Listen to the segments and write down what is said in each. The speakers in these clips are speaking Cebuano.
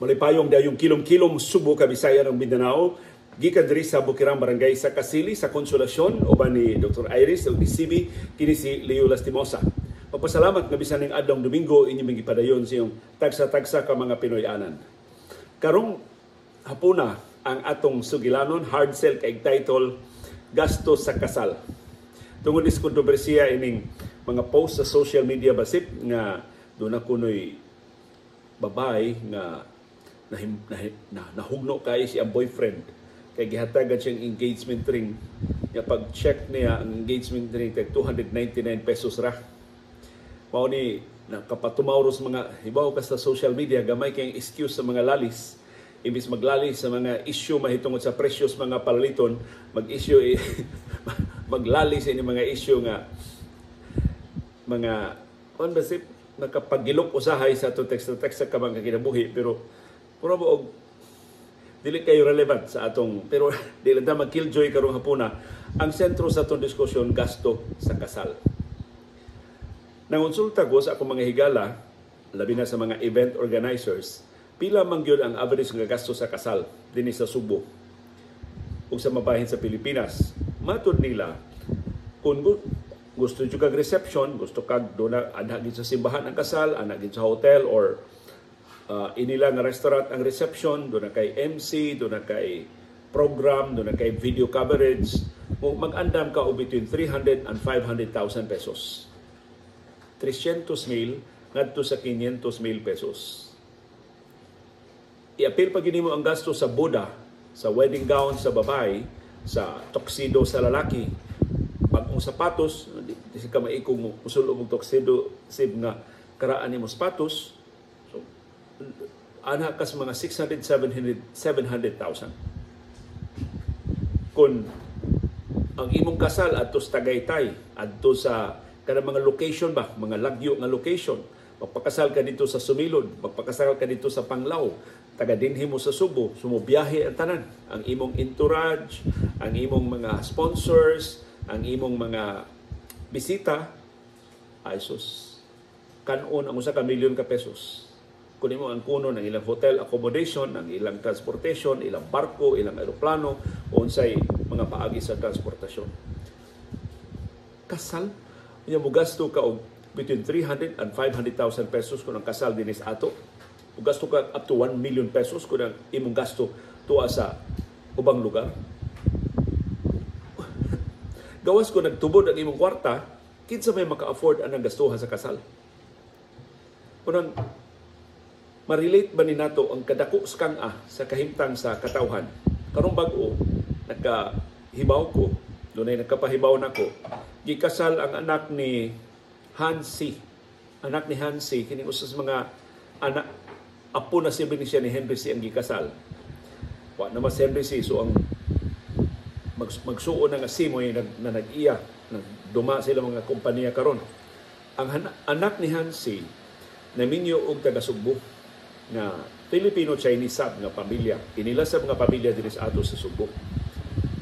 Malipayong dayong kilom-kilom Subo, Kabisayan ug Mindanao. Gikan diri sa Bukirang Barangay sa Kasili sa Konsolasyon uban ni Dr. Iris ug ni CB, kini si Leo Lastimosa. Magpasalamat nga bisan ning adlong Domingo inyong gipadayon sa inyong tagsa-tagsa ka mga Pinoy-anan. Karong hapuna ang atong sugilanon, hard sell kay title, gasto sa kasal. Tungod is kontrobersiya ining mga post sa social media basip nga doon na kunoy babay nga nahugno kay siyang boyfriend kay gihatagan siyang engagement ring nga pag check niya ang engagement ring tag 299 pesos ra. Mao ni nakapatumaw sa mga hibaw ka sa social media, gamay kay excuse sa mga lalis. Imbis maglalis sa mga issue mahitungod sa presyos mga palaliton, mag-issue maglalis ini mga issue nga mga kon basip nakapagilok usahay sa atong text-text sa mga kinabuhi, pero puro ba og dili kayo relevant sa atong, pero dili ta mag-killjoy karong hapuna. Ang sentro sa atong diskusyon, gasto sa kasal. Nangonsulta ko sa akong mga higala, labi na sa mga event organizers, pila man gyud ang average nga gasto sa kasal dinhi sa Subo ug sa mabahin sa Pilipinas. Matud nila, kung gusto jud kag reception, gusto kag duna anha gid sa simbahan ang kasal, anha gid sa hotel or inila nga restaurant ang reception, doon na kay MC, doon na kay program, doon na kay video coverage, mag-andam ka og between 300 and 500,000 pesos. 300 mil ngadto sa 500 mil pesos. Iapil pa gini mo ang gasto sa boda, sa wedding gown sa babae, sa tuxedo sa lalaki, bagong sapatos, di, di ka maikog mo musulo mong tuxedo sib nga karaan nimo sapatos. So, ana kas mga 600, 700, 700,000. Kung ang imong kasal adto sa Tagaytay, adto sa kanang mga location ba, mga lagyo nga location, magpakasal ka dito sa Sumilon, magpakasal ka dito sa Panglao, taga dinhi mo sa Subo, sumubiyahe ang tanan, ang imong entourage, ang imong mga sponsors, ang imong mga bisita, ay sus, kanon ang usa ka milyon ka pesos. Kung imo ang kuno ng ilang hotel accommodation, ang ilang transportation, ilang barko, ilang eroplano, o unsay mga paagi sa transportasyon. Kasal, unya mogasto ka og between 300 and 500,000 pesos kung ang kasal dinis ato. Mugasto ka up to 1 million pesos kung ang imong gasto tuwa sa ubang lugar. Gawas ko nagtubod ang imong kwarta, kinsa may maka-afford anang gastuhan sa kasal? Unang ma-relate ba ni nato ang kadako sa kang-a sa kahimtang sa katawhan? Karong bag-o, nagkahibaw ko, dunay nagkapahibaw nako, gikasal ang anak ni Hansi. Anak ni Hansi, kining usa sa mga anak, apo na siya siya ni Henry C. ang gikasal. Wa na mas Henry C. So ang magsuon na nga si mo nag, na nag-iya, nagduma sila mga kompanya karon. Ang anak ni Hansi naminyo og taga Sugbo nga Filipino-Chinese sab nga pamilya. Inila sab nga pamilya dinhi sa ato sa Sugbo.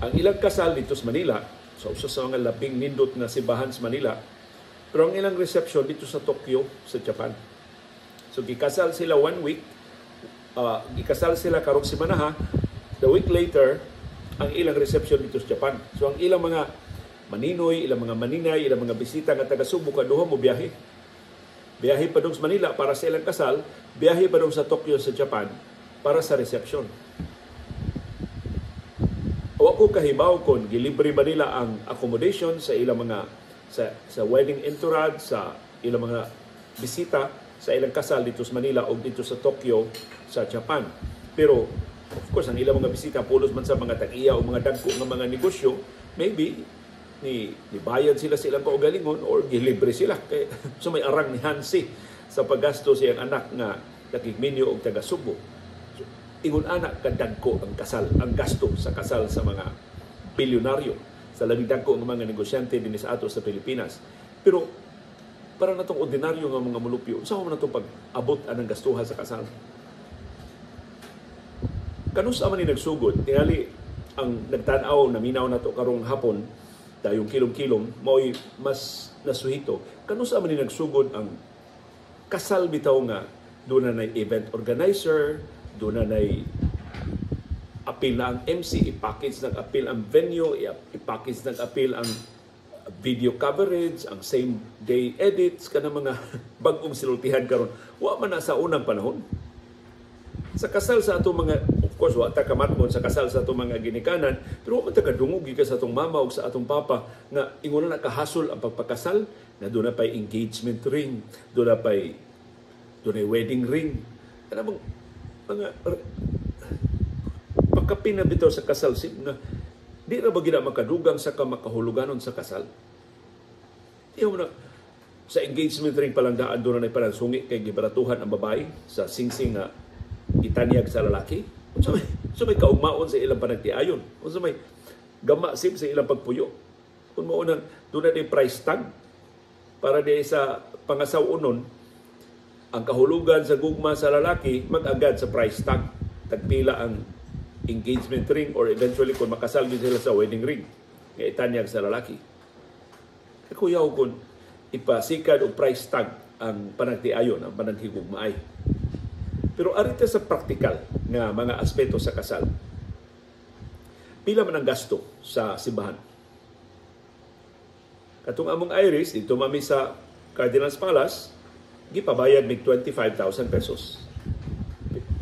Ang ilang kasal dito sa Manila, sa usa sa mga labing nindot nga simbahan sa Manila, pero ang ilang reception dito sa Tokyo, sa Japan. So gikasal sila one week, gikasal sila karong semana, the week later ang ilang reception dito sa Japan. So ang ilang mga maninoy, ilang mga maninay, ilang mga bisita nga taga Subo kaduha mo biyahe. Biyahe pa dong sa Manila para sa ilang kasal, biyahe pa dong sa Tokyo sa Japan para sa reception. Wa ko kahibaw kon gilibre ba nila ang accommodation sa ilang mga sa wedding entourage, sa ilang mga bisita sa ilang kasal dito sa Manila o dito sa Tokyo sa Japan. Pero of course ang ilang mga bisita pulos man sa mga tag-iya o mga dagko nga mga negosyo, maybe ni bayad sila sa ilang kaugalingon or gilibre sila. Kay so may arang ni Hansi sa paggasto sa iyang anak nga nakigminyo og taga Subo. So, ingon anak kadagko ang kasal, ang gasto sa kasal sa mga bilyonaryo, sa labing dagko nga mga negosyante dinhi sa ato sa Pilipinas. Pero para natong ordinaryo nga mga mulupyo, unsa man natong pag-abot anang gastuhan sa kasal? Kanus man ni nagsugod, tingali ang nagtan-aw naminaw nato karong hapon dayong kilom-kilom mao'y mas nasuhito. Kanus man ni nagsugod ang kasal bitaw nga doon na event organizer, Doon na na'y apil na ang MC, i-package ng apil ang venue, i-package ng apil ang video coverage, ang same day edits, kanang mga bag-ong sinultihan karon. Wa man na sa unang panahon. Sa kasal sa atong mga, of course, wa ta kamatngon sa kasal sa atong mga ginikanan, pero wa man ta kadungog gikan sa atong mama o sa atong papa nga ingon na kahasol ang pagpakasal, na doon na pa'y engagement ring, doon na pa'y doon wedding ring. Kana bang mga pagkapin na bitaw sa kasal nga di ra ba gina makadugang sa kamakahuluganon sa kasal? Di mo na sa engagement ring palang daan doon na parang sungi kay gibaratuhan ang babae sa singsing nga gitanyag sa lalaki. Unsa may kaugmaon sa ilang panagtiayon? Unsa may gama sip sa ilang pagpuyo? Kung mao nang doon na price tag para di sa pangasaw-unon ang kahulugan sa gugma sa lalaki mag-agad sa price tag. Tagpila ang engagement ring or eventually kung makasal gyud sila sa wedding ring nga itanyag sa lalaki. Kuyaw kung ipasikad o price tag ang panagtiayon, ang pananghigugmaay. Pero arita sa praktikal nga mga aspeto sa kasal. Pila man ang gasto sa simbahan? Katong among Iris, dito mami sa Cardinals Palace, gipabayad mig 25,000 pesos.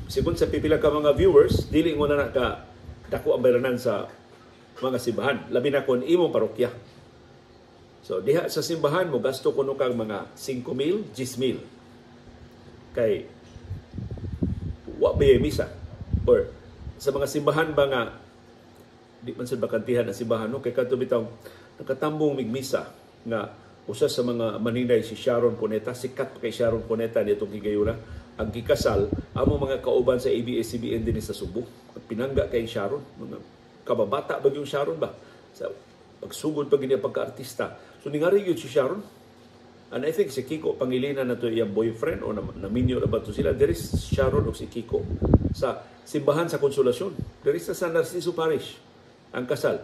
Sigon sa pipila ka mga viewers, dili mo na naka dako ang bayranan sa mga simbahan, labi na kon imong parokya. So diha sa simbahan mo gasto kuno kag mga 5,000, 10,000. Kay wa ba misa or sa mga simbahan ba nga di man sa bakantihan ang simbahan, no, kay kadto bitaw nakatambong mig misa nga usa sa mga maninay si Sharon Cuneta, sikat pa kay Sharon Cuneta nitong higayuna ang gikasal amo mga kauban sa ABS-CBN dinhi sa Subo. Pinangga kay Sharon, mga kababata ba yung Sharon ba? Sa pagsugod pa gini pagka-artista. So ningari gyud si Sharon. And I think si Kiko Pangilinan na to iyang boyfriend o naminyo na ba to sila. There is Sharon o si Kiko sa simbahan sa Konsolasyon. There is sa San Narciso Parish ang kasal.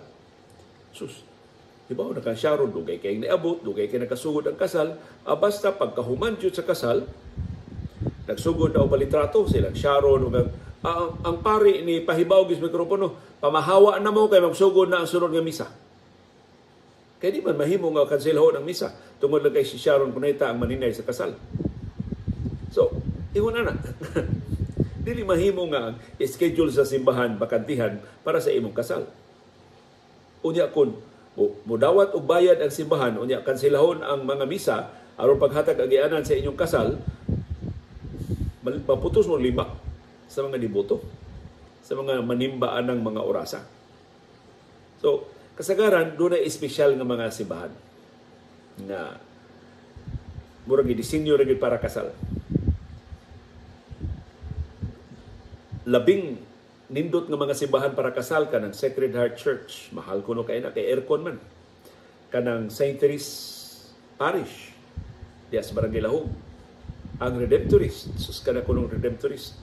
Sus, di ba? Naka Sharon, dugay kay niabot, dugay kay nakasugod ang kasal. Ah, basta pagkahuman jud sa kasal, nagsugod na og palitrato silang Sharon ug ang pari ni pahibaw gis mikropono, pamahawa na mo kay magsugod na ang sunod nga misa. Kay di man mahimo nga kanselahon ang misa tungod lang kay si Sharon Cuneta ang maninay sa kasal. So, ingon ana. Dili mahimo nga ang schedule sa simbahan bakantihan para sa imong kasal. Unya kun mudawat og bayad ang simbahan, unya kanselahon ang mga misa aron paghatag agianan sa inyong kasal, maputos mo lima sa mga deboto, sa mga manimbaan ng mga orasa. So, kasagaran, doon ay espesyal nga mga simbahan na murag gidisenyo ra gyud para kasal. Labing nindot nga mga simbahan para kasal kanang Sacred Heart Church, mahal kuno kay na kay aircon man. Kanang St. Therese Parish diya sa Barangay Lahog. Ang Redemptorist, sus kana kunong Redemptorist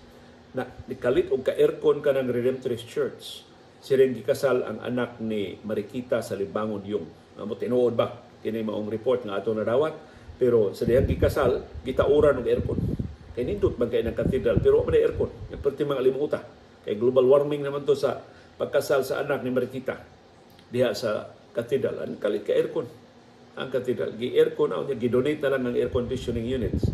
na nikalit og ka-aircon kanang Redemptorist Church. Siring gikasal ang anak ni Marikita sa Libangon Yung. Amo tinuod ba kini maong report nga ato narawat, pero sa dihang gikasal gitauran og aircon. Kay nindot man kay ng cathedral pero wa man aircon. Perti mga limuta. Kay global warming naman to sa pagkasal sa anak ni Marikita diha sa cathedral. Ang kalit ka aircon ang cathedral. Gi-aircon na unya gi-donate na lang ang air conditioning units.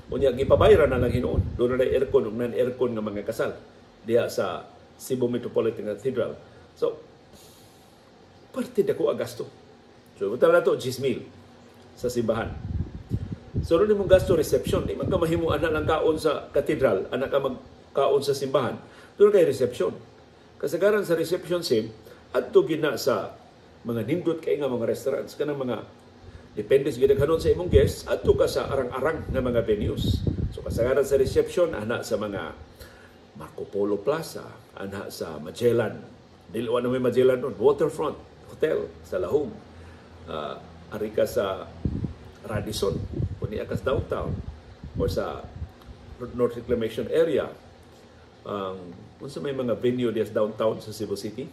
Unya gipabayra na lang hinuon. Doon na aircon ug non-aircon nga mga kasal diha sa Cebu Metropolitan Cathedral. So, parte dako ang gasto. So, buta na to 10,000 sa simbahan. So, ron imong gasto reception. Di man ka mahimo anak lang kaon sa cathedral, anak ka magkaon sa simbahan. Doon kay reception. Kasagaran sa reception sim, adto gina sa mga nindot kay nga mga restaurants, kanang mga depende sa gidaghanon sa imong guests, adto ka sa arang-arang nga mga venues. So kasagaran sa reception, ana sa mga Marco Polo Plaza, ana sa Magellan. Dili wa na may Magellan doon, Waterfront Hotel sa Lahog. Ari ka sa Radisson, kung niya ka sa downtown or sa North Reclamation Area. Unsa may mga venue diya sa downtown sa Cebu City?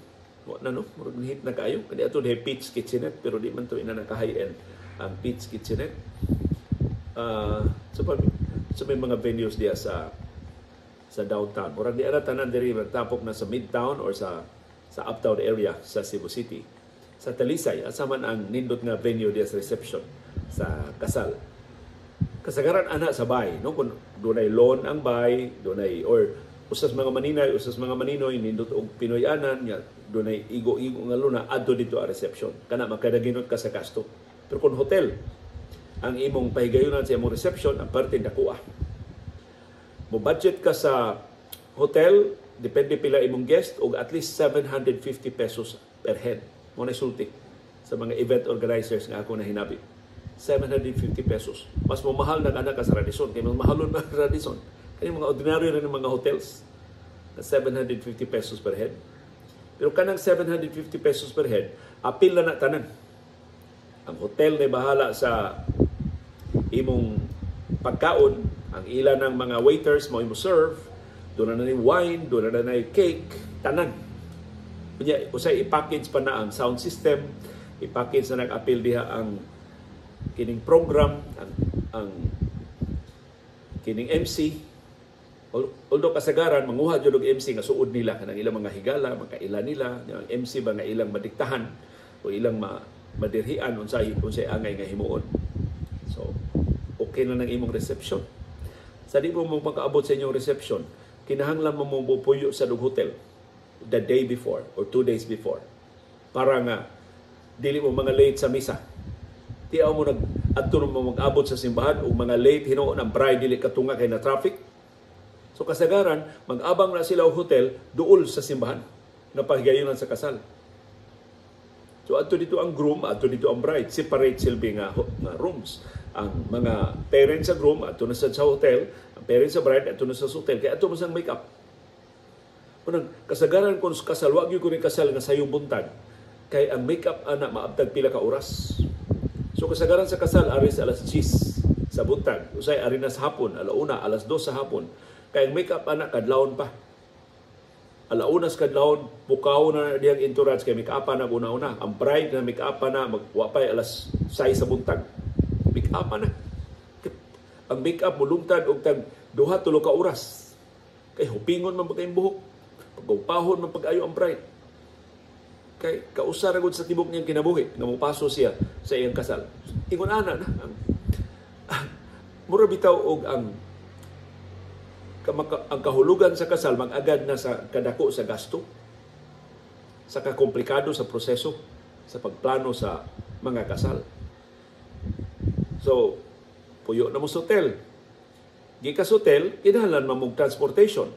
Wa na no, murag nihit na kaayo. Kani ato diha Peach Kitchenette, pero di man to ina naka high-end ang Peach Kitchenette. So may mga venues diya sa Sa downtown. Murag di ara tanan diri tapok na sa midtown or sa uptown area sa Cebu City. Sa Talisay, asa man ang nindot nga venue diya sa reception sa kasal? Kasagaran ana sa bay, no? Kung dunay lawn ang bay, dunay or usas mga maninay, usas mga maninoy nindot og Pinoy-anan nga dunay igo-igo nga luna, adto dito a reception. Kana makadaginot ka sa gasto. Pero kung hotel ang imong pahigayunan sa imong reception, ang parte dakoa. Mo budget ka sa hotel, depende pila imong guest, og at least 750 pesos per head. Mo na sulti sa mga event organizers nga ako na hinabi. 750 pesos. Mas mamahal na anak ka sa Radisson. Kaya mas mahalon na Radisson. Kaya mga ordinaryo rin ng mga hotels na 750 pesos per head. Pero kanang 750 pesos per head, apil na na tanan. Ang hotel na bahala sa imong pagkaon, ang ila ng mga waiters mo imo serve, doon na ni wine, doon na na cake, tanan. Unya, usay i-package pa na ang sound system, i-package na nag-apil diha ang kining program, ang kining MC. Although kasagaran manguha jud og MC nga suod nila kanang ilang mga higala, makaila nila, ang MC ba nga ilang madiktahan o ilang madirhian unsay unsay angay nga himuon. So, okay na nang imong reception. Sa di mo makaabot sa inyong reception, kinahanglan mo mo puyo sa hotel the day before or 2 days before para nga dili mo mga late sa misa. Tiaw mo nag adto mo mag-abot sa simbahan ug mga late hinuon ang bride dili katunga kay na traffic. So kasagaran, mag-abang na sila og hotel duol sa simbahan na pahigayonan sa kasal. So adto dito ang groom, adto dito ang bride, separate silbi nga rooms. Ang mga parents sa groom adto na sa hotel, ang parents sa bride adto na sa hotel kay adto mo sang make-up. Unang kasagaran kung kasal, wa gyud ko ni kasal nga sayong buntag kay ang make-up ana maabtag pila ka oras. So kasagaran sa kasal ari sa alas 10 sa buntag, usay ari na sa hapon, alauna, alas 2 sa hapon. Kay ang make-up ana kadlawon pa. Alauna sa kadlawon, pukaw na diyang entourage kay make-up na una-una. Ang bride na make-up na magwa pa alas 6 sa buntag. Make-up na. Ang make-up mulungtad og tag 2-3 ka oras. Kay hupingon man pagkayong buhok. Pagupahon man pag-ayo ang bride. Kay kausa ra gud sa tibok niyang kinabuhi nga mopaso siya sa iyang kasal. Ingon ana na ang mura bitaw og ang kahulugan sa kasal mag-agad na sa kadako sa gasto, sa kakomplikado sa proseso sa pagplano sa mga kasal. So, puyo na mo sa hotel. Gikas hotel, kinahanglan man mong transportation.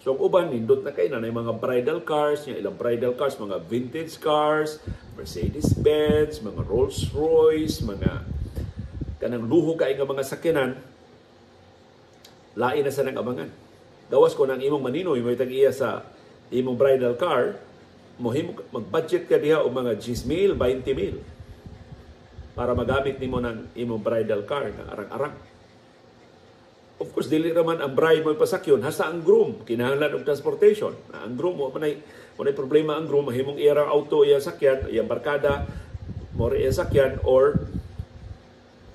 So ang uban nindot na kay na mga bridal cars, yung ilang bridal cars, mga vintage cars, Mercedes-Benz, mga Rolls-Royce, mga kanang luho kay nga mga sakyanan, lain na sa nang abangan. Gawas ko ng imong maninoy mo tag iya sa imong bridal car, mohimo mag-budget ka diha og mga 10 mil, 20 mil para magamit nimo ng imong bridal car nga arang-arang. Of course, dili raman ang bride mo ipasakyon, hasta ang groom kinahanglan og transportation. Ang groom mo man ay problema ang groom, mahimong iyang auto iya sakyan, iyang barkada mo iya sakyan or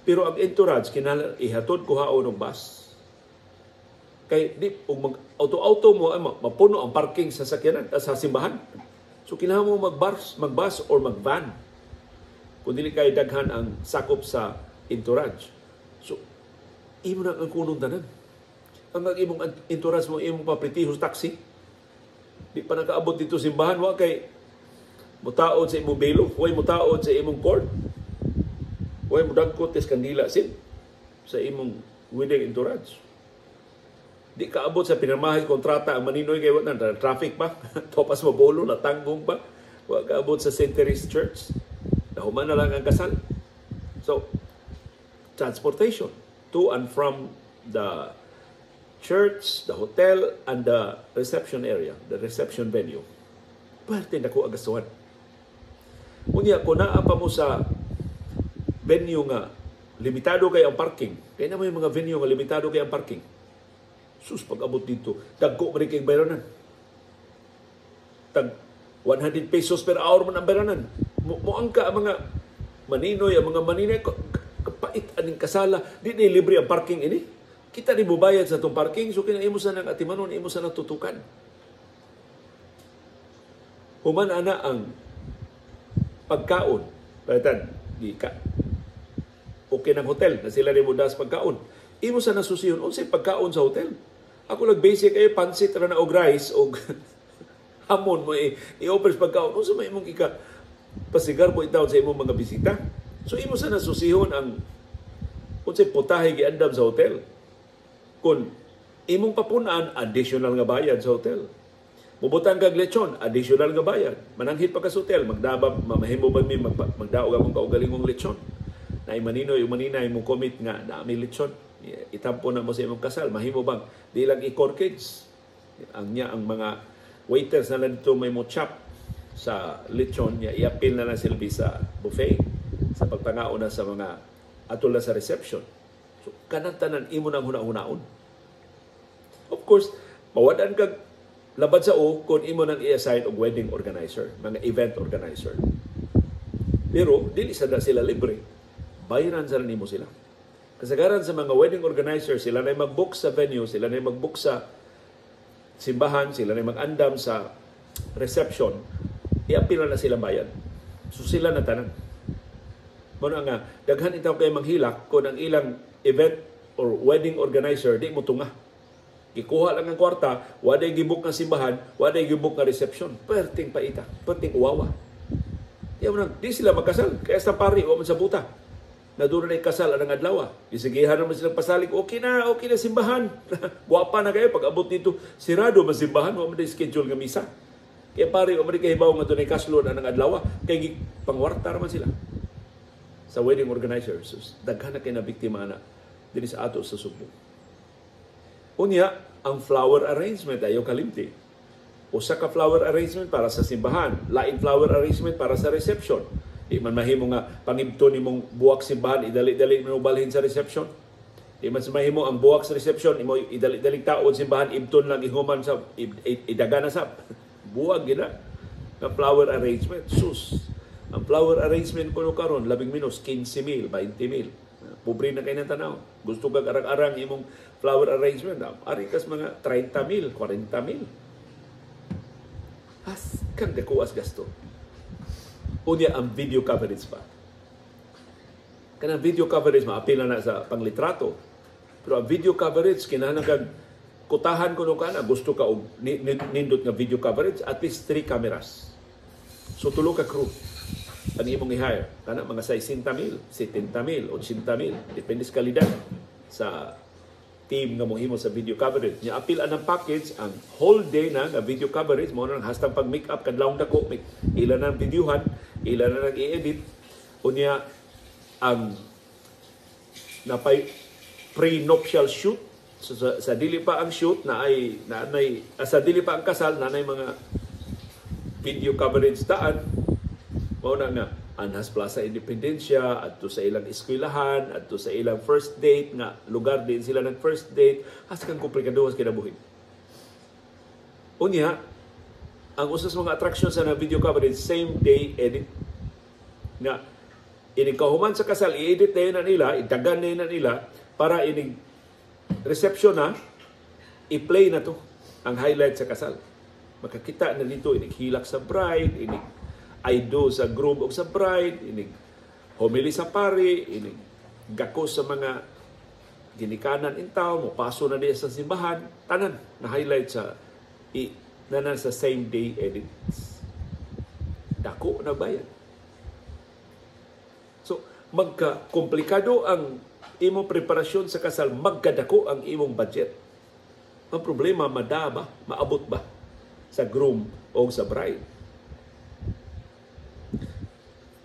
pero ang entourage kinahanglan ihatod kuhaon og bus. Kay di og mag auto-auto mo ay mapuno ang parking sa sakyanan sa simbahan. So kinahanglan mo mag-bus or mag-van. Kung dili kay daghan ang sakop sa entourage. So imo na ang kunong tanan. Ang imong entourage mo imong papritiho sa taxi. Di pa nakaabot dito simbahan, wa kay mutaod sa imong belo, way mutaod sa imong cord. Way mudagkot tes kandila sid sa imong wedding entourage. Di kaabot sa pinirmahay kontrata ang maninoy kay wa na traffic pa, topas mabolo, natanggong pa. Wa kaabot sa St. Therese Church. Nahuman na lang ang kasal. So, transportation to and from the church, the hotel, and the reception area, the reception venue. Parte na ko agastuhan. Unya, kung naa pa mo sa venue nga limitado kay ang parking, kaya na mo yung mga venue nga limitado kay ang parking. Sus, pag-abot dito, dagko man kay bayranan. Tag 100 pesos per hour man ang bayranan. Moangka ang mga maninoy, ang mga maninoy, kapait aning kasala. Di ni libre ang parking ini. Kita ni bubayad sa itong parking, so kina imo sa nang atimanon, imo sa nang tutukan. Human ana ang pagkaon. Palitan, di ka. Okay ng hotel na sila ni mo das pagkaon. Imo sa nasusiyon, unsay pagkaon sa hotel? Ako lang basic ay pansit ra na og rice og hamon mo i-offer sa pagkaon. Unsa may imong ika pasigar po itaw sa imong mga bisita? So imo sa nasusihon ang unsay putahe giandam sa hotel. Kung imong papunan, additional nga bayad sa hotel. Mubutang kag lechon, additional nga bayad. Mananghit pa ka sa hotel, magdaba, mamahimo ba mi magdaog akong kaugalingong lechon. Na imaninoy, umaninay mo commit nga na may lechon. Itampo na mo sa imong kasal, mahimo bang di lang i-corkage. Ang niya ang mga waiters na lang dito may mo chop sa lechon niya, i-appeal na lang silbi sa buffet sa pagpangaon na sa mga atol na sa reception. So kanang tanan imo nang huna-hunaon. Of course, mawadan kag labad sa o kung imo nang i-assign og wedding organizer, mga event organizer. Pero dili sa sila libre. Bayaran sa nimo sila. Kasagaran sa mga wedding organizer, sila na mag-book sa venue, sila na mag-book sa simbahan, sila na mag-andam sa reception, iapila na silang bayad. So sila na tanan. Muna nga, daghan itaw kay manghilak kung ang ilang event or wedding organizer di mo tunga. Gikuha lang ang kwarta, waday gibuk nga simbahan, waday gibuk nga reception. Perting paita, perting uwawa. Di mo nang, di sila magkasal. Kaya sa pari, wa man sa buta. Na doon na kasal ang adlaw. Isigihan naman silang pasalig, okay na simbahan. Guwapa na kayo, pag abot dito, sirado man simbahan, wa man schedule nga misa. Kaya pare, wa man kahibaw nga doon ay kaslon ang adlaw. Kaya pangwarta naman sila sa wedding organizers. So, daghan na kay na biktima na dinhi sa ato sa Sugbo. Unya, ang flower arrangement ayaw kalimti. Usa ka flower arrangement para sa simbahan, lain flower arrangement para sa reception. Di man mahimo nga pangibto nimong buwak simbahan, idali-dali mo balhin sa reception. Di man mahimo ang buwak sa reception, imo idali-dali taon simbahan, ibton lang ihuman sa idaga na sab. Buwag gina nga flower arrangement. Sus, ang flower arrangement kuno karon labing minus 15,000, 20,000. Pobre na kay nang tanaw. Gusto kag arang-arang imong flower arrangement, ari kas mga 30,000, 40,000. As kang dakuas gasto. Unya ang video coverage pa. Kanang video coverage maapila na sa panglitrato. Pero ang video coverage kinahanglan kag kutahan kuno kana gusto ka og nindot nga video coverage, at least 3 cameras. So tulo ka crew ang imong i-hire. Kana mga 60,000, 70,000, 80,000, depende sa kalidad sa team nga mohimo sa video coverage. Nya apil anang package ang whole day na nga video coverage mo nang hastang pag make-up kadlawng dako, ila nang videohan, ila na nang i-edit. Unya ang napay pre-nuptial shoot, so, sa dili pa ang shoot na ay naanay sa dili pa ang kasal naanay mga video coverage taan. Mao na nga Anhas Plaza Independencia, adto sa ilang eskwelahan, adto sa ilang first date nga lugar din sila nag first date, has kang komplikado has kinabuhi. Unya, ang usa sa mga attraction sa na video coverage, same day edit. Nga inig kahuman sa kasal, i-edit na yun na nila, idagan na yun na nila para inig reception na i-play na to ang highlight sa kasal. Makakita na dito inig hilak sa bride, inig I do sa groom o sa bride, inig homily sa pari, inig gako sa mga ginikanan in town, mopaso na diya sa simbahan, tanan na highlight sa nanan sa same day edits. Dako na bayan. So magka komplikado ang imong preparasyon sa kasal, magkadako ang imong budget. Ang problema, mada ba, maabot ba sa groom o sa bride?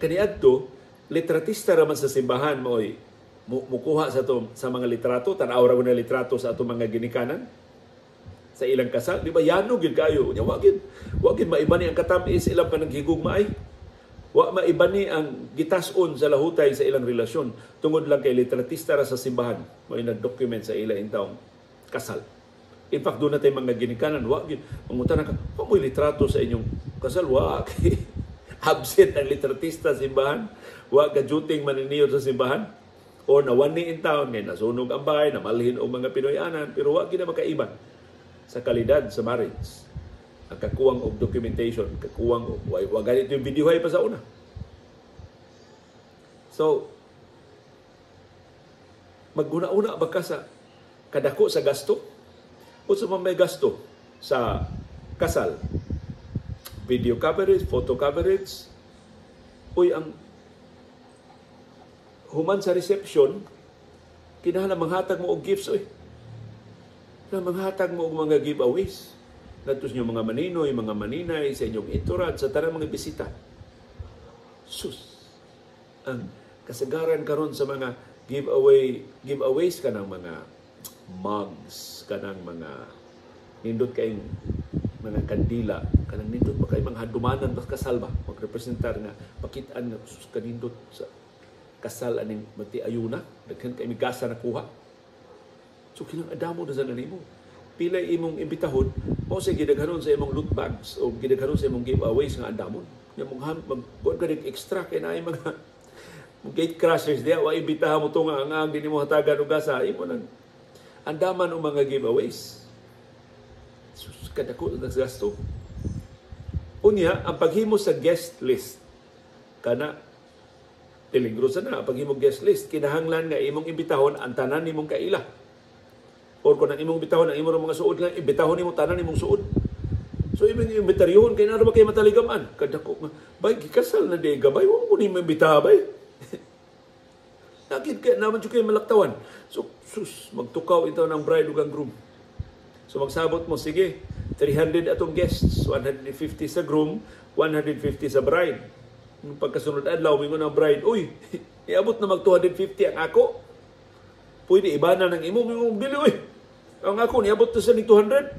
Kaniadto, litratista raman sa simbahan mo'y mukuha sa to, sa mga litrato, tan-aw ra na litrato sa atong mga ginikanan sa ilang kasal, di ba? Yano gyud kayo. Nya wa gyud maibani ang katam-is ilang panaghigugmaay. Wa maibani ang gitas-on sa lahutay sa ilang relasyon tungod lang kay litratista ra sa simbahan mo'y nagdocument sa ila intawong kasal. In fact, doon natin mga ginikanan, wa gyud mangutana ka, wa mo'y litrato sa inyong kasal, wa. Absent ang litratista sa simbahan, wa ka juting maniniyod sa simbahan. O nawani in town, ngay nasunog ang bahay, namalhin og mga Pinoy-anan, pero wa gina makaiba sa kalidad sa marriage. Ang kakuwang og documentation, kakuwang og wa ganito yung video pa sa una. So, magguna-una ba ka sa kadako sa gasto? O sa may gasto sa kasal? Video coverage, photo coverage, uy, ang human sa reception, kinahanglan manghatag mo og gifts, uy. Na manghatag mo og mga giveaways. Ngadto sa inyong mga maninoy, mga maninay, sa inyong entourage, sa tanang mga bisita. Sus! Ang kasagaran karon sa mga giveaways kanang mga mugs, kanang mga nindot kayong mga kandila, kanang nindot pa kay mga handumanan bas kasal ba, magrepresentar nga pakitaan nga sus kanindot sa kasal aning mati ayuna, daghan kay migasa nakuha. So kinang adamo na sa nimo. Pila imong imbitahon, mao sa gidaghanon sa imong loot bags o gidaghanon sa imong giveaways nga andamon. Nya mong mag ka extra kay naay mga gate crashers diya, wa imbitahan mo to nga ang dinhi mo hatagan og gasa, imo nang andaman og mga giveaways. Sus, kadako ng gasto. Unya, ang paghimo sa guest list, kana peligro sa na, ang paghimo guest list, kinahanglan nga imong imbitahon ang tanan nimong kaila. Or kung ang imong imbitahon ang imong mga suod lang, imbitahon nimo tanan nimong suod. So imong imbitaryuhon kay naa ba kay mataligaman. Kadako nga, bay gikasal na di gabay, wa mo nimo imbitaha bay. Nakit kay naman jud kay malaktawan. So sus, magtukaw itaw ng bride ug ang groom. So magsabot mo, sige, 300 atong guests, 150 sa groom, 150 sa bride. Nung pagkasunod adlaw, mingon ang bride, uy, iabot na mag 250 ang ako. Pwede iba na ng imo, mingon, dili, uy. Ang ako, niabot na sa 200.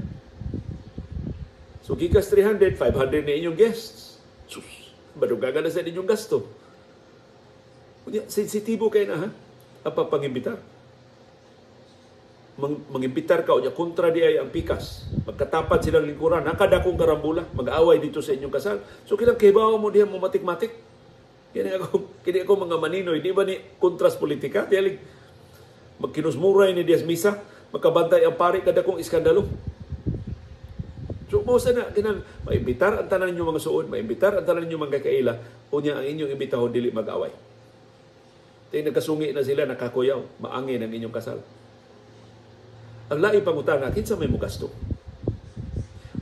So gikas 300, 500 na inyong guests. Sus, badugaga na sa inyong gasto. Sensitibo kayo na, ha? Ang pagpangimbitar. Mangimbitar ka o niya, kontra di ay ang pikas. Magkatapat silang lingkuran, nakadakong karambula, mag-away dito sa inyong kasal. So kilang kibaw mo diha mo matik-matik. Kini ako mga maninoy, di ba ni kontras politika? Diyalig, magkinusmuray ni Diaz Misa, magkabantay ang pari kadakong iskandalo. So mo sana kinang maimbitar ang tanan ninyo mga suod, maimbitar ang tanan ninyo mga kaila, unya ang inyong imbitahon dili mag-away. Tay nagkasungi na sila, nakakuyaw, maangin ang inyong kasal. Ang laing pangutana, kinsa may mogasto?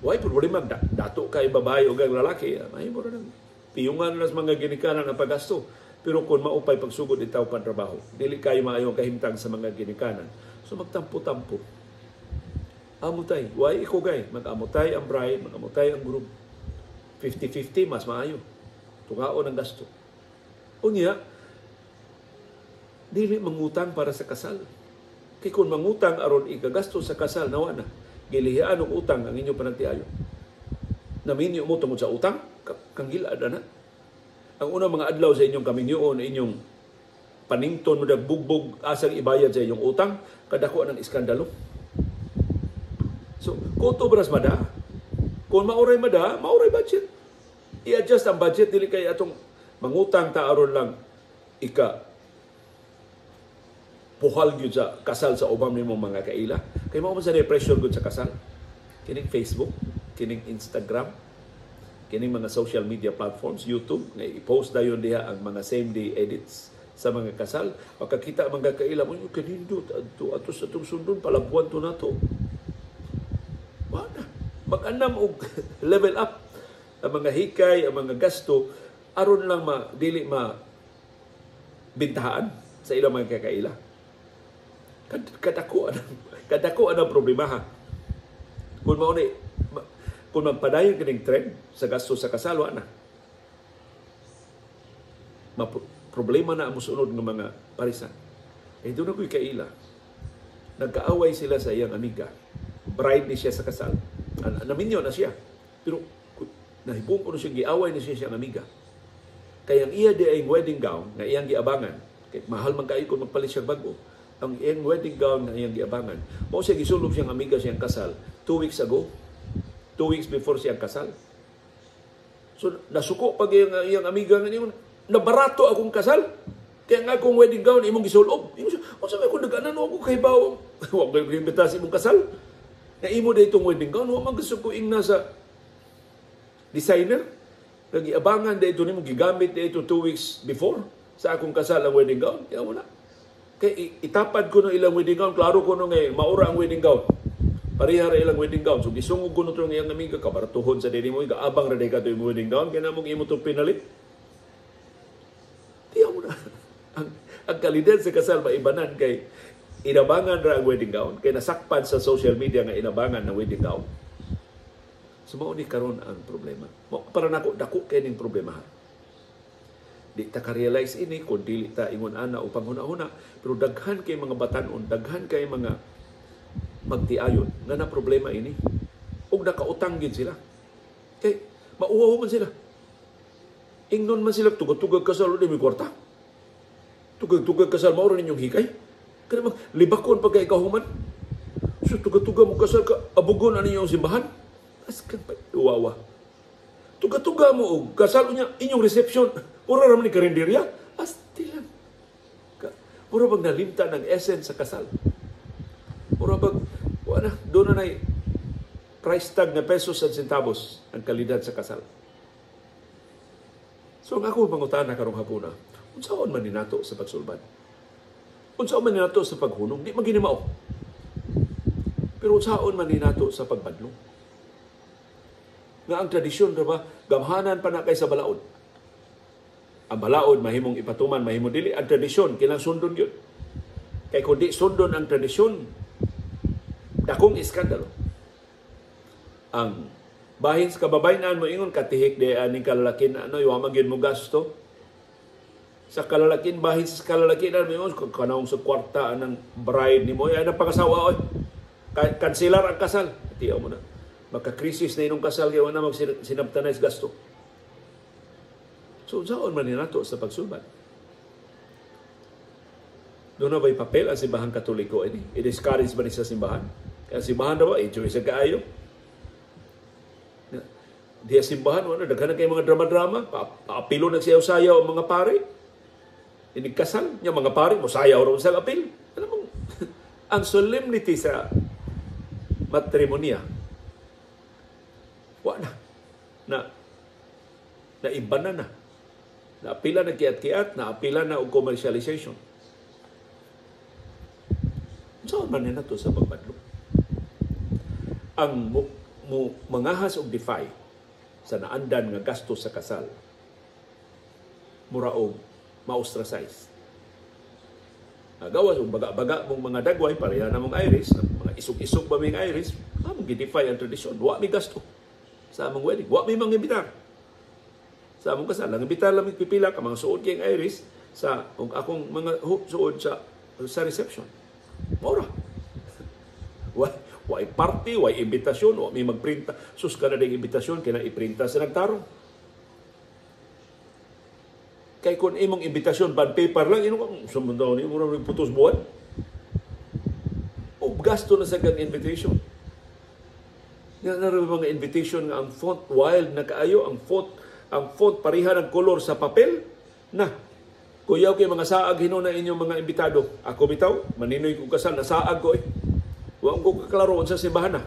Way problema dato kay babae o kay lalaki, mahimo ra nang piyungan na sa mga ginikanan ang paggasto. Pero kung maupay pagsugod itaw pantrabaho, dili kayo maayo ang kahimtang sa mga ginikanan. So magtampo-tampo. Amutay, way ikugay, mag-amutay ang bride, mag-amutay ang groom. 50-50 mas maayo. Tungaon ang gasto. Unya, dili mangutang para sa kasal. Kay kung mangutang aron ikagasto sa kasal, nawa na. Gilihian og utang ang inyong panagtiayo. Naminyo mo tungod sa utang, kanggilad na. Ang unang mga adlaw sa inyong kaminyoon, inyong panington mo nagbugbog asang ibayad sa inyong utang, kadako ng iskandalo. So, kuto bras mada. Kung mauray mada, mauray budget. I-adjust ang budget, dili kay atong mangutang ta aron lang ika puhal gyud sa kasal sa ubang nimong mga kaila. Kay mao man sa pressure gyud sa kasal. Kining Facebook, kining Instagram, kining mga social media platforms, YouTube, nga i-post dayon diha ang mga same day edits sa mga kasal. Makakita ang mga kaila mo, kanindot adto ato sa atong sundon palabuan to nato. Wala. Mag-anam og level up ang mga hikay, ang mga gasto aron lang ma dili ma bintahaan sa ilang mga kakaila. Kadako ang problema ha. Kung mao ni kung magpadayon kining trend sa gasto sa kasal, wa na. Problema na ang musunod ng mga parisan. Eh, doon ako'y kaila. Nagkaaway sila sa iyang amiga. Bride ni siya sa kasal. Naminyo na siya. Pero nahibong ko na siya, giaway na siya siyang amiga. Kaya ang iya di ay wedding gown na iyang giabangan. Kaya mahal man kayo kung magpalit siya bago. Ang iyang wedding gown na iyang giabangan. Mao siya gisulob siyang amiga siyang kasal 2 weeks ago. 2 weeks before siyang kasal. So nasuko pag iyang amiga nga niyon, nabarato akong kasal. Kaya nga akong wedding gown imong gisulob. Imong unsa may kung nag-anan ako kay bawo. Wa ko imbita sa imong kasal. Na imo daytong wedding gown, wa man gusto ko ingna sa designer. Nagiabangan dayto nimo, gigamit dayto 2 weeks before sa akong kasal ang wedding gown. Kaya mo na. Kay itapad ko no ilang wedding gown, klaro ko no ngay maura ang wedding gown. Pareha ra ilang wedding gown. So gisungog ko no tong iyang amiga, kabaratuhon sa dili mo, gaabang ra day kato imong wedding gown, kaya namong imo tong pinalit. Tiyaw mo na. Ang kalidad sa kasal maibanan kay inabangan ra ang wedding gown, kay nasakpan sa social media nga inabangan ng wedding gown. So mao ni karon ang problema. Mao para nako, dako kay ning problema. Di ta ka-realize ini kung dili ta ingon ana o panghuna-huna, pero daghan kay mga batanon, daghan kay mga magtiayon nga na problema ini. Ug nakautang gid sila. Kay mauwaw man sila. Ingnon man sila, tugag-tugag kasal, di may kwarta. Tugag-tugag kasal, mao ninyong hikay. Kaya bang libakon pagka ikaw human. So tugag-tugag mo kasal ka, abugon ani inyong simbahan. Askan pa, uwawa. Tuga-tuga mo og kasal niya, inyong reception, ura raman ni karinderya. Asti lang. Mura bang nalimta ng essence sa kasal. Mura bang, wala na, doon na price tag na pesos at centavos ang kalidad sa kasal. So ang ako mangutana karong hapuna, unsaon man ni nato sa pagsulbad? Unsaon man ni nato sa paghunong? Di man gini mao. Pero unsaon man ni nato sa pagbadlong? Nga ang tradisyon, ba, gamhanan pa na kay sa balaod. Ang balaod mahimong ipatuman, mahimong dili. Ang tradisyon kinahanglan sundon gyud. Kay kung di sundon ang tradisyon, dakong iskandalo. Ang bahin sa kababayen-an mo ingon, "Katihik di aning kalalakin, ano, wa man gyud mo gasto." Sa kalalakin, bahin sa kalalakinan mo ingon, "Kanang sa kwarta anang bride nimo, ay anang pangasawa oy. Kanselar ang kasal." Tiyaw mo na. Maka-crisis na inyong kasal kay wala magsinabtanay sa gasto. So, unsaon man ni nato sa pagsulbad? Doon na ba'y papel ang Simbahang Katoliko ini? I-discourage ba ni sa simbahan? Kaya simbahan na ba? Enjoy sa kaayo. Diya simbahan, wala, daghan na kayo mga drama-drama. Paapilo nagsayaw-sayaw ang mga pare. Inigkasal niya mga pare, mosayaw raw sa apil. Alam mo, ang solemnity sa matrimonya, wa na. Na, naiba na na. Naapila na kiat-kiat, naapila na og commercialization. Saan man na to sa pagbadlong? Ang mo, mangahas og defy sa naandan nga gasto sa kasal, mura og ma-ostracize. Gawas og baga-baga mong mga dagway, pareha na mong Irish, mga isog-isog ba ming Irish, among gi-defy ang tradisyon. Wa mi gasto sa among wedding. Wa mi mga imbitar sa among kasal. Ang imbitar lang pipila ka mga suod kayong Irish sa ug akong mga suod sa reception. Mora. Wa party, wa imbitasyon, wa mi magprinta. Sus, kada ding imbitasyon kina iprinta sa nagtarong. Kay kung imong imbitasyon bond paper lang, ino sumundaw ni mo putos buwan. O gasto na sa kang invitation. Nga na mga invitation nga ang font wild na kaayo, ang font pareha ng kolor sa papel na. Kuyaw kay mga saag hinuon na inyong mga imbitado. Ako bitaw, maninoy ko kasal, nasaag ko eh. Wa ko kaklaro unsa simbahan na.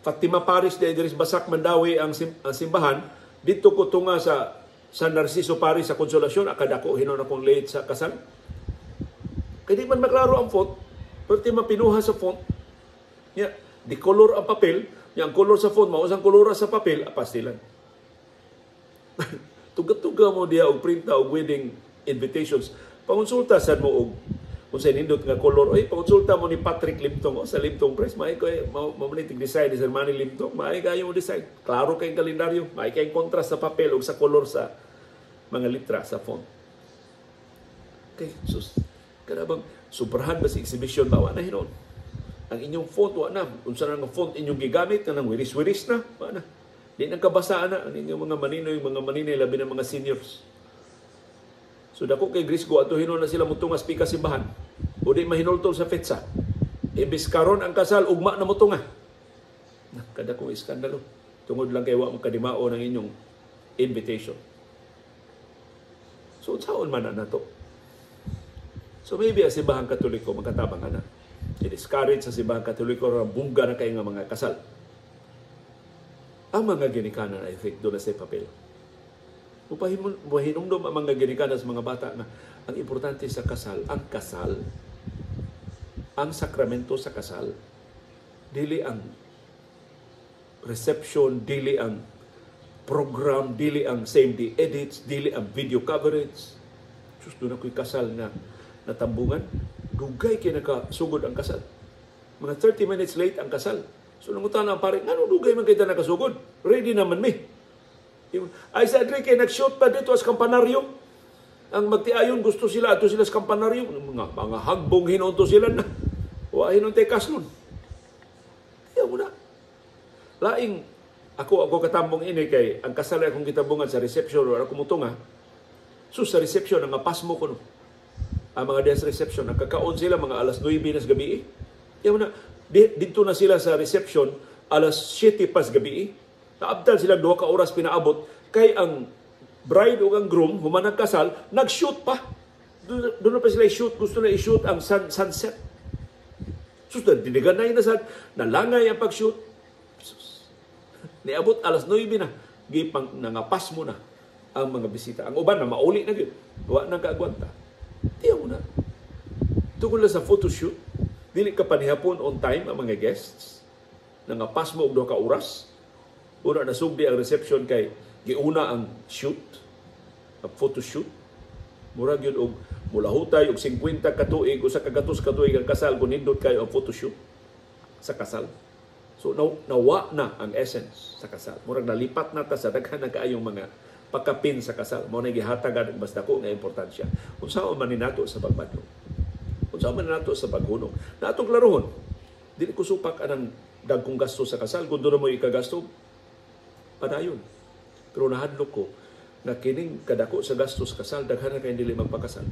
Fatima Parish de Idris Basak Mandawi ang simbahan. Dito ko tunga sa San Narciso Parish sa Consolacion, akadako hinuon akong late sa kasal. Kay di man maklaro ang font, pero di mapinuha sa font. Ya, di color ang papel, ya ang color sa font mao ang kolora sa papel, apastilan. Tuga-tuga mo diya og printa og wedding invitations. Pangonsulta sad mo og kung sa nindot nga color, oy, pangonsulta mo ni Patrick Limtong, oh, sa Limtong Press, maay ko mao mao design ni Sir Manny Limtong, maay kayo mo design. Klaro kay kalendaryo, maay kay contrast sa papel ug sa color sa mga litra sa font. Okay, sus, kada bang sobrahan ba sa exhibition ba, wa na hinon. Ang inyong font wa na, unsa na nga font inyong gigamit kanang wiris-wiris na, wa na. Di nang kabasaan na ang inyong mga maninoy, mga maninay, labi ng mga seniors. So dako kay Grisgo ato hinon na sila mutunga sa simbahan. O di mahinultol sa petsa. Imbis karon ang kasal, ugma na mutunga. Kada kong iskandalo. Tungod lang kay wa mo kadimao ng inyong invitation. So unsaon man na nato? So maybe ang Simbahang Katoliko makatabang ana. I-discourage sa Simbahang Katoliko ang bungga na kay nga mga kasal. Ang mga ginikanan, I think, doon na sa papel. Mupahinumdom ang mga ginikanan sa mga bata na ang importante sa kasal, ang kasal, ang sakramento sa kasal, dili ang reception, dili ang program, dili ang same day edits, dili ang video coverage. Sus, doon ako'y kasal na natambungan. Dugay kay nakasugod ang kasal. Mga 30 minutes late ang kasal. So nangutana ang pare, ngano dugay man kay ta nakasugod? Ready naman mi. Ay sa Enrique, nag-shoot pa dito sa kampanaryo. Ang magtiayon, gusto sila, ato sila sa kampanaryo. Mga hagbong hinunto sila na. Wa hinunte kaslon. Tiyaw mo na. Laing, ako katambong ini kay ang kasal akong gitabungan sa reception or ako mutunga. So sa reception, ang pasmo ko no. Ang mga desk reception, nagkakaon sila mga alas 9 na sa gabi. Tiyaw mo na. Dito na sila sa reception alas 7 pas gabi. Naabtal sila 2 ka oras pinaabot kay ang bride o ang groom human ang kasal, nag-shoot pa. Doon na pa sila i-shoot, gusto na i-shoot ang sunset. Sus, diniganay na sa nalangay ang pag-shoot. Sus. Niabot alas 9 na, gipang nangapas mo na ang mga bisita. Ang uban na mauli na gyud, wa nang kaagwanta. Tiyaw mo na. Tungkol na sa photoshoot, dili ka panihapon on time ang mga guests. Nangapas mo og 2 ka oras. Una nasugdi ang reception kay giuna ang shoot, ang photoshoot. Murag yun og mulahutay og 50 ka tuig usa ka gatos ka tuig ang kasal kun nindot kayo ang photoshoot sa kasal. So nawa na ang essence sa kasal. Murag nalipat na ta sa daghan na kaayong mga pagkapin sa kasal. Mao na gihatag ang mas dako nga importansya. Unsaon man ni nato sa pagbadlong? Unsaon man nato sa paghunong? Na atong klarohon, dili ko supak anang dagkong gasto sa kasal. Kung doon mo ikagasto, padayon. Pero nahadlok ko na kining kadako sa gastos kasal, daghan na kay dili magpakasal.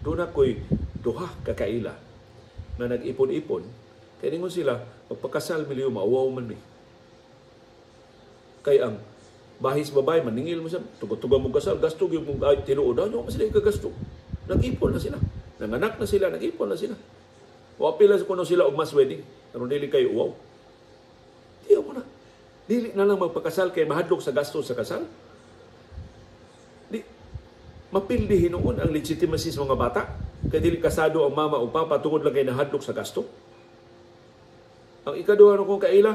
Doon ako'y duha ka kaila na nag-ipon-ipon, kay ningon sila, magpakasal milyo, mauwaw man mi. Kay ang bahis babay, maningil mo siya, tugod-tugod mong kasal, gasto, yung mong ay, tinuod, ano man sila ikagasto. Nag-ipon na sila. Nanganak na sila, nag-ipon na sila. Wapila kuno sila og mass wedding. Pero dili kayo uwaw. Tiyaw mo na. Dili na lang magpakasal kay mahadlok sa gasto sa kasal. Di mapildi hinuon ang legitimacy sa mga bata. Kay dili kasado ang mama o papa tungod lang kay nahadlok sa gasto. Ang ikaduha kong kaila,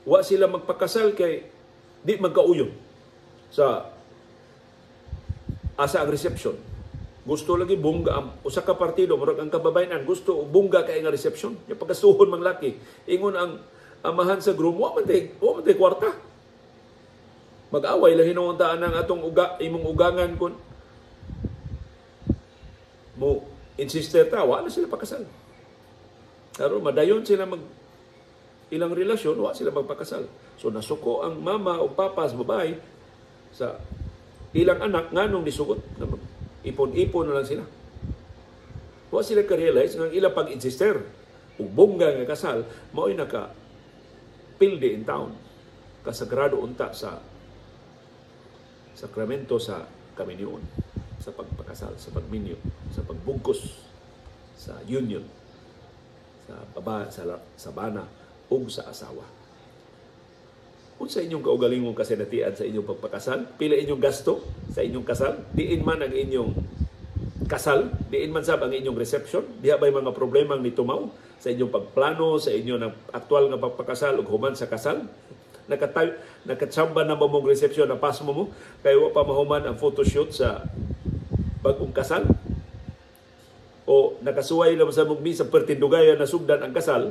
wa sila magpakasal kay di magkauyon sa asa ang reception. Gusto lagi bungga ang usa ka partido, murag ang kababayenan gusto bungga kay nga reception. Yung pagkasuhon mang laki, ingon ang amahan sa groom, wa man tay kwarta. Mag-away lang hinuon ta ang atong imong ugangan kun mo insister ta, wa na sila pakasal. Pero madayon sila mag ilang relasyon, wa sila magpakasal. So nasuko ang mama o papa sa babae sa ilang anak nganong nisugot, ipon-ipon na lang sila. Wa sila ka-realize nga ang ilang pag-insister ug bongga nga kasal mao'y naka pildi in town, kasagrado unta sa sakramento sa kaminyoon, sa pagpakasal, sa pagminyo, sa pagbugkos, sa union, sa baba, sa bana ug sa asawa. Unsa inyong kaugalingong kasinatian sa inyong pagpakasal? Pila inyong gasto sa inyong kasal? Diin man ang inyong kasal? Diin man sab ang inyong reception? Diha ba'y mga problemang nitumaw sa inyong pagplano, sa inyong aktual nga pagpakasal ug human sa kasal? Nakatsamba na ba mong reception na pasmo mo? Kaya wa pa mahuman ang photoshoot sa bagong kasal? O nakasuway lang sa mong misa pertindugayan na sugdan ang kasal?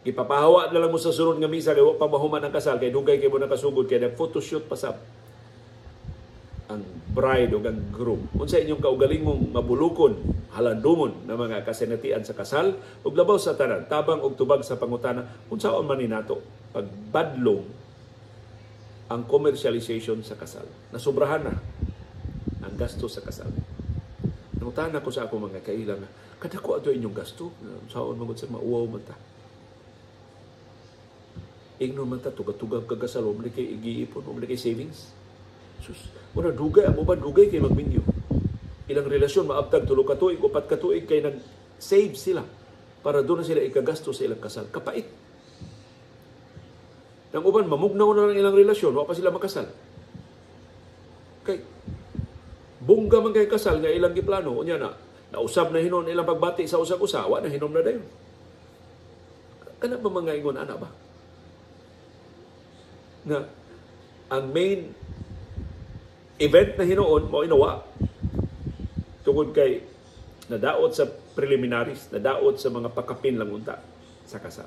Ipapahawa na lang mo sa sunod nga misa kay wa pa mahuman ang kasal kay dugay kay mo nakasugod kay nag-photoshoot pa sab ang bride o ang groom. Unsa inyong kaugalingong mabulukon, halandumon na mga kasinatian sa kasal ug labaw sa tanan, tabang og tubag sa pangutana, unsaon man ni nato pagbadlong ang commercialization sa kasal? Nasobrahan na ang gasto sa kasal. Nangutana ko sa akong mga kaila nga kadako ato inyong gasto, unsaon man gud sa mauwaw man ta. Igno man ta, tugag-tugag kagasal, wala kay igiipon, wala kay savings. Sus, una dugay ang uban, dugay kay magminyo. Ilang relasyon maabtag 3 ka tuig, 4 ka tuig kay nag-save sila para doon na sila ikagasto sa ilang kasal. Kapait. Nang uban, mamugnaw na lang ilang relasyon, wa pa sila makasal. Kay, bongga man kay kasal nga ilang giplano, unya na, nausab na hinon ilang pagbati sa usag-usa, wa na hinom na dayon. Kana ba mga ingon ana ba? Nga ang main event na hinuon mao inawa tungod kay nadaot sa preliminaries, nadaot sa mga pakapin lang unta sa kasal.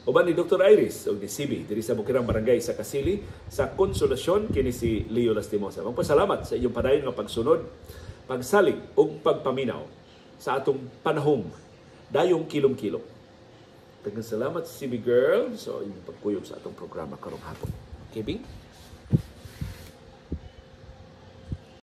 Uban ni Dr. Iris o ni CB diri sa Bukirang Barangay sa Kasili sa Konsolasyon, kini si Leo Lastimosa. Magpasalamat sa inyong padayon nga pagsunod, pagsalig ug pagpaminaw sa atong panahom dayong kilom-kilom. Daghang salamat, CB girl, sa inyong pagkuyog sa atong programa karong hapon. Kevin?